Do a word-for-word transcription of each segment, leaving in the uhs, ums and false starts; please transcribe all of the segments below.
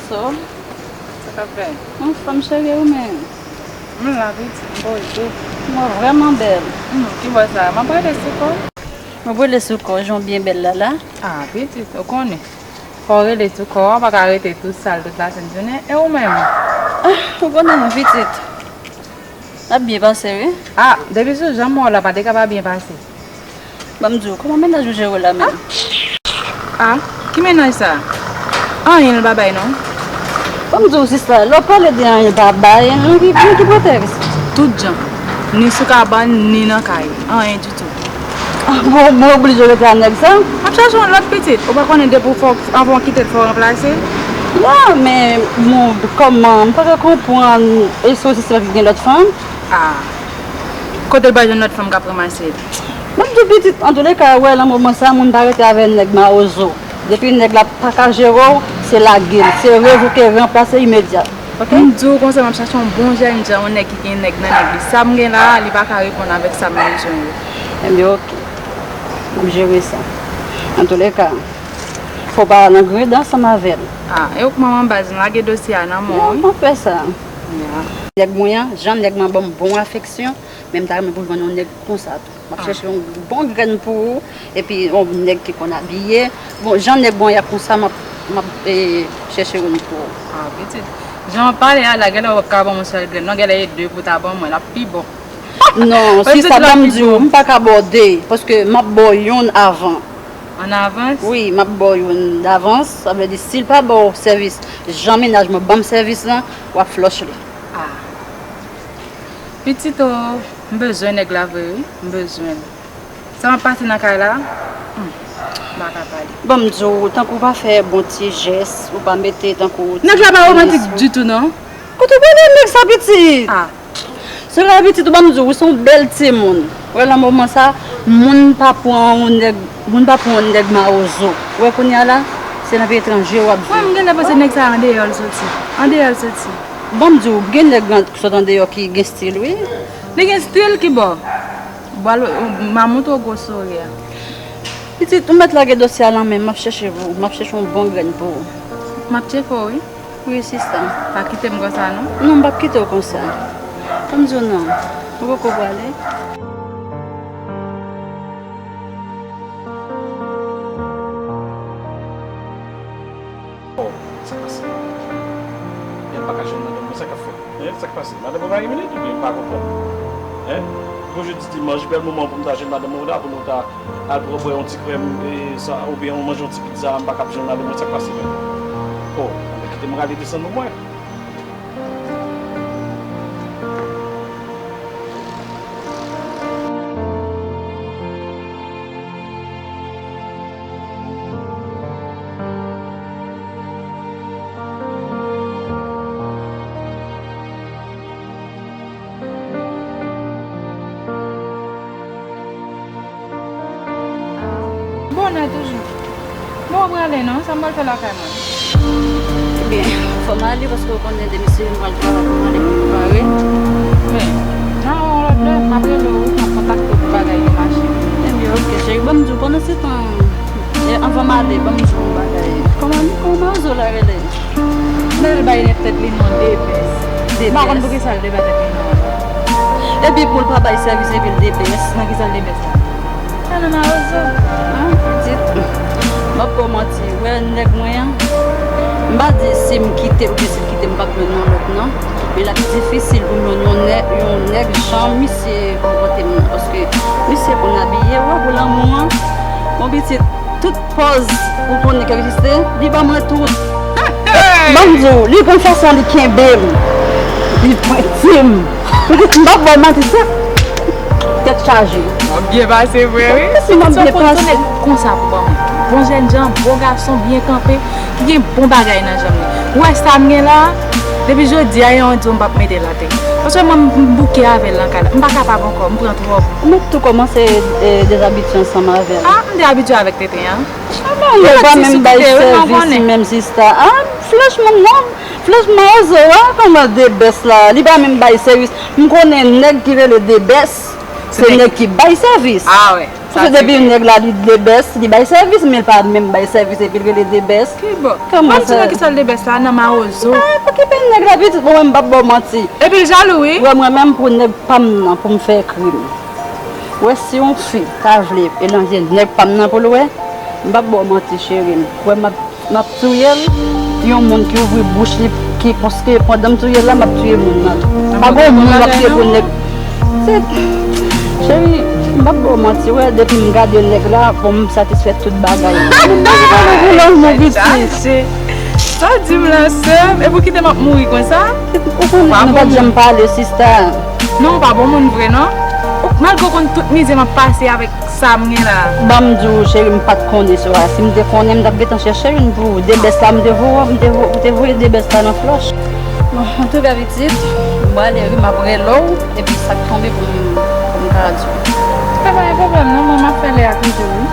So, sa k ap fè? Anfòm cheri, ou menm? M la, pitit, m poze. Ou vrèman bèl. Hmm, ki bò sa? M ap rele sou kò. M ap rele sou kò, jan w byen bèl la la. Ah, pitit, ou konnen. Fò w rele sou kò, ou pa ka rete tou sal tout lasent jounen. E ou menm? Ah, ou konnen, pitit. N ap byen pase, wi. Ah, depi sou jan m wè w la, pa te ka pa byen pase. Ban m di w, kòman mennaj ou jere w la menm? Ah, ki mennaj sa? Anyen l pa bay non. Ban m di w, sista, lè w pale de anyen pa bay, nan ki, nan ki pretèks? Tout jan. Ni sou kabann, ni nan kay. Anyen ditou. Ah, bon, mwen oblije rete a nèg sa? M ap chache yon lòt pitit. Ou pa konnen depi w fè, anvan w kite l fò w ranplase? Ya, men, bon, kòman, m pa ka konprann, èske w se sèl ki gen lòt fanm? Ah. Kote l pral jwenn lòt fanm k ap ranmase l? Ban m di w pitit, antouleka, wè, nan moman sa, moun pa rete avè nèg mawozo. Depi nèg la pa ka jere w, se lage l, se revoke, ranplase imedyat. Ok? M di w konsa, m ap chache yon bon jènjan, yon nèg ki gen nèg nan nèg li. Sa m gen la a, li pa ka reponn avèk sa m bezwen yo. Ebyen, ok. M ap jere sa. Antouleka, fò w pa nan griyen dan ansanm avè l. Ah, e ou k manman baz, m lage dosye a nan men w, wi. M ap fè sa. Ya. Nèg mwen an, jan nèg mwen ban m bon afeksyon, men m ta renmen pou jwenn yon nèg konsa tou. M ap chèche yon bon grenn pou ou, epi yon nèg ki konn abiye. Bon, jan nèg mwen y ap konsa, m ap, m ap, eh, chèche youn pou ou. Ah, pitit. Jan w ap pale a la, genlè w p ap ka ban m yon sèl grenn. Non, genlè e de pou w ta ban mwen, l ap pi bon. Non, sista, ban m di w, m pa ka ba w de, paske m ap ba w youn avan. An avans? Wi, m ap ba w youn davans. Sa vle di, si l pa ba w sèvis jan mennaj mwen ban m sèvis lan, w ap flòch li. Ah. Pitit o, m bezwen nèg la vre, wi. M bezwen l. Sa m ap pase nan kay la, hmm, m pa ka pale. Ban m di w, tankou w pa fè bon ti jès, ou pa mete tankou ti... Nèg la pa romantik ditou, non. Kote w pran nèg sa, pitit? Ah. Se la, pitit, ou ban m di w, ou se yon bèl timoun. Wè, nan moman sa, moun pa pran yon nèg, moun pa pran yon nèg mawozo. Wè, kounye a la, se nan peyi etranje w ap viv. Wè, m genlè panse nèg sa andeyò l soti. Andeyò l soti. Ban m di w, gen nèg ki sot andeyò ki gen stil, wi. Li gen stil ki bò? Bwal, m a montre w gwo souri a. Pitit, ou mèt lage dosye a nan men m, m ap chèche pou ou. M ap chèche yon bon grenn pou ou. M ap tcheke w, wi. Wi, sista. Pa kite m konsa, non. Non, m p ap kite w konsa. Ban m di w non. Ou poko prale. Oh, sa k pase? Byen, m pa ka jwenn madanm mwen, sa k ap fèt? Hein, sa k pase? Madanm mwen pa gen minit oubyen m pa konprann? Hein? Bon, jodi dimanch, bèl moman pou m ta jwenn madanm mwen la, pou nou ta al pran bwè yon ti krèm, e, sa, oubyen yon manje yon ti pizza, m pa ka ap jwenn madanm mwen, sa k pase menm? Oh, anben kite m rale desann pou mwen. Bonè toujou. Bon, w prale non, sa m pral fè lakay mwen? Ebyen, fò m ale paske w konnen demen se jodi m pral travay, fò m ale pou m prepare. Men, nan yon lòt lè, m ap rele w, m ap kontakte w pou bagay yo mache. Ebyen, ok, cheri, ban m di w, pandan se tan, e, anvan m ale, ban m di w yon bagay. Kòman, kòman mawozo la rele? Lè l bay tèt li non Debès. M pa konn poukisa l te bay tèt li non. Epi pou l pa bay sèvis epi l Debès, nan kisa l Debès la? Nan mawozo. An, pitit. M ap ba w manti. Wè nèg mwen an, m pa di si m kite l oubyen si l kite m, m p ap jwenn yon lòt non. Men l ap difisil pou m jwenn yon nèg, yon nèg jan misye konpòte m nan. Paske misye konn abiye, wè, pou lanmou an. Bon, pitit, tout pòz ou konnen ki egziste, li ban mwen tout. Ban m di w, li gon fason li kenbe m. Li pwenti m. M p ap ba w manti, sa. Tèt chaje. M ap byen pase vre, wi. Si m ap byen pase. Konsa pou ban mwen. Bon jènjan, bon gason, byen kanpe, ki gen bon bagay nan janm li. Ou wè sa m gen la? Depi jodi a, yon di w m p ap mete l atè. Paske mwen, m bouke avè l nan kay la. M pa kapab ankò, m pran twòp. Ou mèt tou kòmanse, e, dezabitye ansanm avè l. Ah, m dezabitye avèk tenten an. Ah, men, li pa menm bay sèvis menm, sista. Ah, franchman, non. Franchman, mawozo a, kòman Debès la, li pa menm bay sèvis. M konnen nèg ki rele Debès, se nèg ki bay sèvis. Ah, wè. Paske depi nèg la li debès, li bay sèvis, men l pa menm bay sèvis epi l rele debès. Ki bò? Kòman sa? Ban m di nou kisa l debès la nan mawozo. Ah, pa okipe nèg la pitit, bon, mwen m p ap ba w manti. Epi l jalou, wi. Wè mwen menm pou nèg pa m nan pou m fè krim. Wè si yon fi ta vle elanje nèg pa m nan pou l wè, m p ap ba w manti cheri m. Wè m ap M ap touye l. Yon moun ki ouvri bouch li, ki konske pandan m touye l la, m ap touye moun nan tou. Pa gen yon moun m ap touye pou nèg. Se, cheri, m p ap ba w manti, wè, depi m gade nèg la, bon, m satisfè tout bagay. Mwen pa gen pwoblèm pou lòl mwen piti. Sa w di m la, sè m? E pou kite m ap mouri konsa? Ou konnen nou pa t janm pale, sista. Non, ou pa bon moun vre, non. Malgre w konn tout mizè m ap pase avèk Sa m gen la? Ban m di w, cheri, m pa t konnen sa. Si m te konnen, m t ap gentan chèche youn pou ou. Debès la, m te voye, m te vo-, m te voye debès la nan flòch. Bon, antouka, pitit, m prale wi, m ap rele w, epi sa k tonbe pou m, pou m ka di w. Pa gen pwoblèm, non, mwen, m ap fè lè a toujou, wi.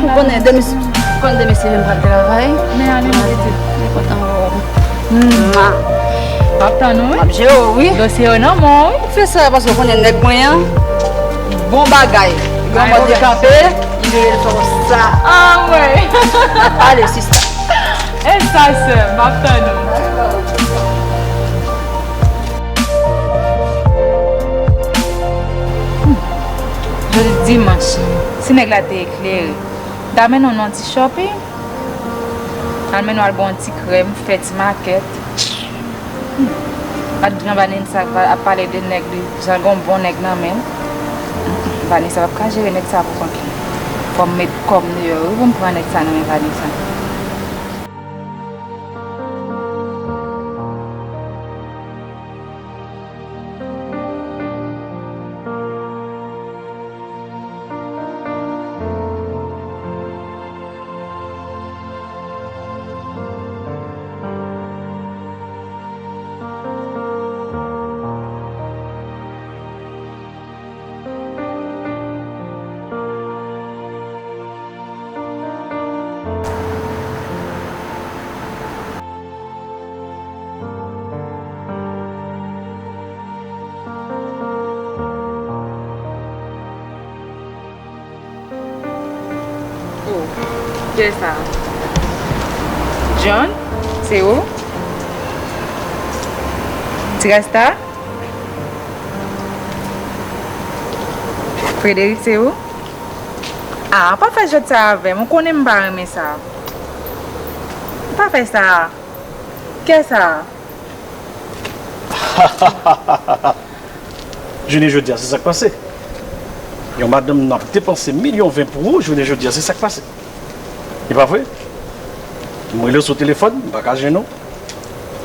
Ou konnen, demen, konnen demen se jodi m pral travay. Men ale, m pitit. Mwen kontan wè w. Mwa. M ap tann ou, wi. M ap jere w, wi. Dosye yo nan men w, wi. Ou fè sa paske w konnen nèg mwen an. Bon bagay. Yon mòd de kanpe, li vire l konsa. Ah, wi. N ap pale, sista. E sa, sè, m ap tann ou. Jodi dimanch, si nèg la te eklere, m ta mennen w nan ti shopping. Al mennen w al bwè yon ti krèm, fè ti makèt. Hmm. Gad jan Vanessa ap pale de nèg li, jan l gen yon bon nèg nan men l. Vanessa p ap ka jere nèg sa pou kont li. Fò m met kò m deyò wi pou m pran nèg sa nan men Vanessa. Oh, kiyès sa? John, se ou? Ti Rasta? Frederick, se ou? Ah, pa fè jwèt sa avè m. Ou konnen m pa renmen sa. Pa fè sa. Kiyès sa? Jounen jodi a, se sa k pase. Yon madanm n ap depanse milyon ven pou ou, jounen jodi a, se sa k pase. E pa vre? M rele w sou telefòn, m pa ka jwenn ou.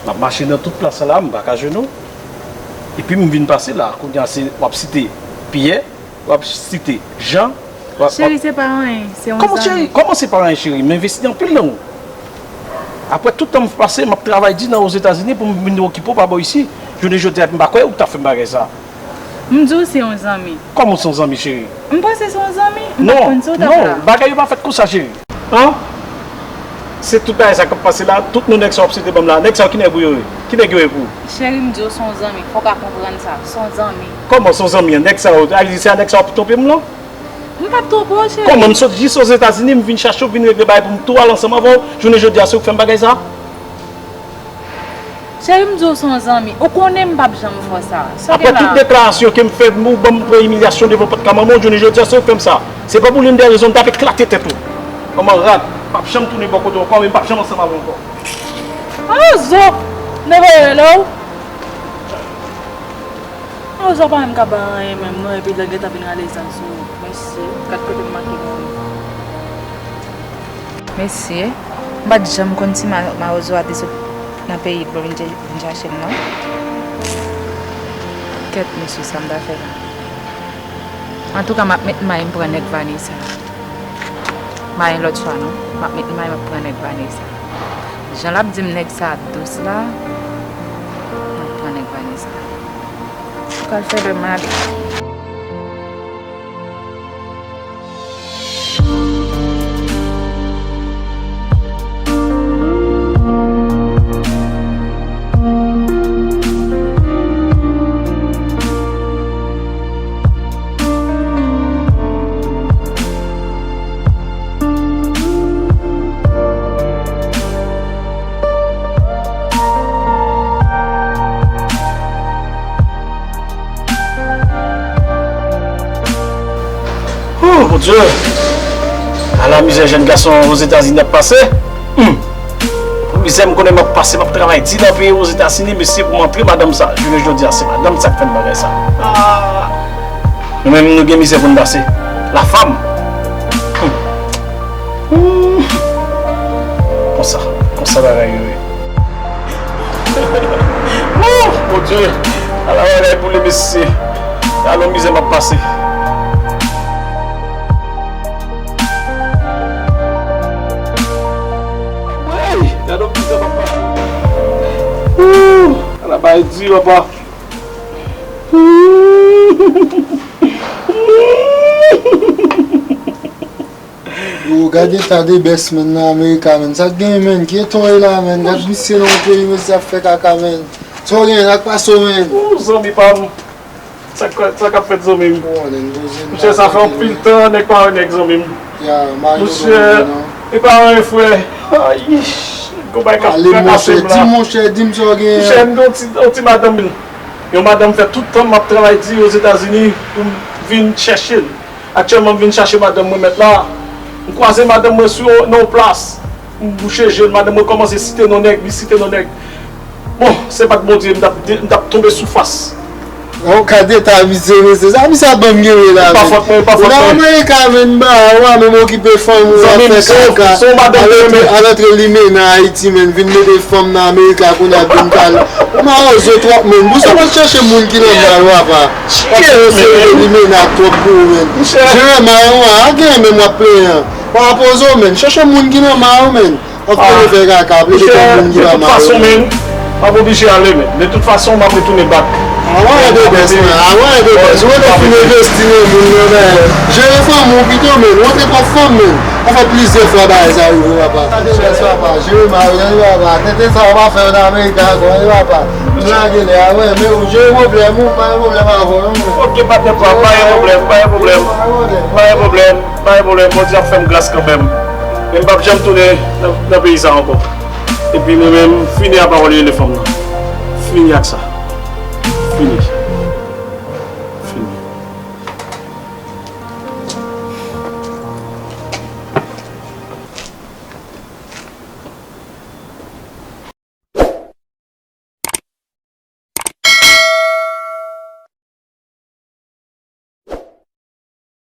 M ap mache nan tout plas la, m pa ka jwenn ou. Epi m vin pase la, kounye a se w ap site Pyè, w ap site Jan, w ap, w ap Cheri, se pa anyen, se yon zanmi. Kòman cheri? Kòman se pa anyen, cheri? M envesti anpil nan ou. Apre tout tan m pase, m ap travay di nan Ozetazini pou m vin okipe w pa bò isi. Jounen jodi a, m pa kwè ou t ap fè m bagay sa. M di w se yon zanmi. Kòman se yon zanmi, cheri? M panse se yon zanmi. M pa t konn si w t ap la. Non, non, bagay yo pa fèt konsa, cheri. An? Se tout bagay sa k ap pase la, tout non nèg sa w ap site ban m la. Nèg sa yo, ki nèg yo ye? Ki nèg yo ye pou ou? Cheri, m di w se yon zanmi, fò w ka konprann sa. Se yon zanmi. Kòman se yon zanmi an? Nèg sa yo, a di se a nèg sa yo ap twonpe m lan? M p ap twonpe w, cheri. Kòman m sot jis Ozetazini, m vin chache w, vin regle bagay pou m tou al ansanm avè w, jounen jodi a se ou k fè m bagay sa? Cheri, m di w se yon zanmi. Ou konnen m p ap janm fè w sa. Sa w gen la? Apre tout deklarasyon ke m fè, ou ban m pran imilyasyon devan pòt kay manman w, jounen jodi a, se ou k fè m sa. Se pa pou youn dè rezon, m t ap eklate tèt ou. Manman rat, m p ap janm tounen bò kote w ankò, men m p ap janm ansanm avè w ankò. Mawozo! M te voye rele w. Mawozo pa menm ka bay anyen menm non, epi lè l gentan vin rale zam sou ou. Mesye, gad kote m manke mouri. Mesye, m pa t janm konn si ma-, mawozo a te sot nan peyi l pou vin che-, vin chache m non. Kèt mesye, sa m ta fè la? Antouka, m ap met may m pran nèg Vanessa. M pa gen lòt chwa non. M ap met may m ap pran nèg Vanessa. Jan l ap di m nèg sa dous la, m ap pran nèg Vanessa. Ou pral fè lè m ale. Bondye, ala mizè jèn gason Ozetazini ap pase. Hmm. Pou mizè m konnen m ap pase, m ap travay di nan peyi Ozetazini, mesye, pou m antre madanm sa. Jounen jodi a, se madanm sa k fè m bagay sa. Ah. Nou menm, nou gen mizè pou n pase. La femme. Hmm. Hmm. Konsa, konsa bagay yo ye. Oh, Bondye, ala bagay pou li, mesye. Gade yon mizè m ap pase. Hey, gade yon mizè m ap pase. Ooh, ala bagay di, papa. Ooh. Yo, gade eta de best, man, nan Amerika, man. Sa k genyen, man? Ki eta w ye la, man? Gad misye nan yon peyi, mesye ap fè kaka, man. Sa w genyen, sa k pase w, man? Ooh, zanmi pa m. Sa k, sa k ap fèt, zanmi m? Bon, nèg poze m. Monchè, sa fè anpil tan, nèg pa wè nèg, zanmi m. Ya, mari w. Monchè, non, non. E pa anyen, frè. Ay, gon bagay k ap trakase m la. Monchè, di m, monchè, di m sa w genyen. Monchè, m gen yon ti, yon ti madanm, yon madanm fè tout tan m ap travay di Ozetazini pou m vin chèche l. Aktyèlman, m vin chache madanm mwen mèt la. M kwaze madanm mwen sou yon, nan yon plas. M bouche je l, madanm mwen kòmanse site non nèg, li site non nèg. Bon, se pa t Bondye, m t ap de-, m t ap tonbe sou fas. Yon ka deta misye, mesye. Sa misye ap ban m genyen la, men. E pa fòt mwen, e pa fòt mwen. Nan Amerika, men, ba, ou a menm okipe fanm ou, ap fè kaka. Zanmi m, se yon, se yon madanm mwen renmen. Al antre limena Ayiti, men, vin mete fanm nan Amerika, kounye a vin kal. Ou mawozo twòp, men. Pou sa w pa t chèche moun ki nan may ou, apa. Paske yo se limena twòp pou ou, men. Jere may ou a, a gen menm w ap plenyen. Pa poze w, men. Chèche moun ki nan may ou, men. Ap fè fè kaka, ap rete kòm moun ki pa may ou, men. Monchè, de tout fason, men, m ap oblije ale, men. De tout fason, m ap retounen bak. Avan e de bès, men. Avan e de bès. Ou rete fin envesti nan moun nan, men. Jere fanmi w pito, men. Ou antre twòp fanm, men. Sa fè plizyè fwa bagay sa rive, papa. Sa de bès, papa. Jere may ou, tande, papa. Tenten sa, w pa fè yo nan Amerik ankò, tande, papa. M lage lè a, wi, men ou jere pwoblèm ou, pa gen pwoblèm avè w, non, men. Ok, patnè pa m, pa gen pwoblèm, pa gen pwoblèm. Pa gen pwoblèm, pa gen pwoblèm, Bondye ap fè m gras kanmenm. Men m p ap janm tounen nan, nan peyi sa ankò. Epi mwen menm, fini a pawòl rele fanm nan. Fini ak sa. Fini.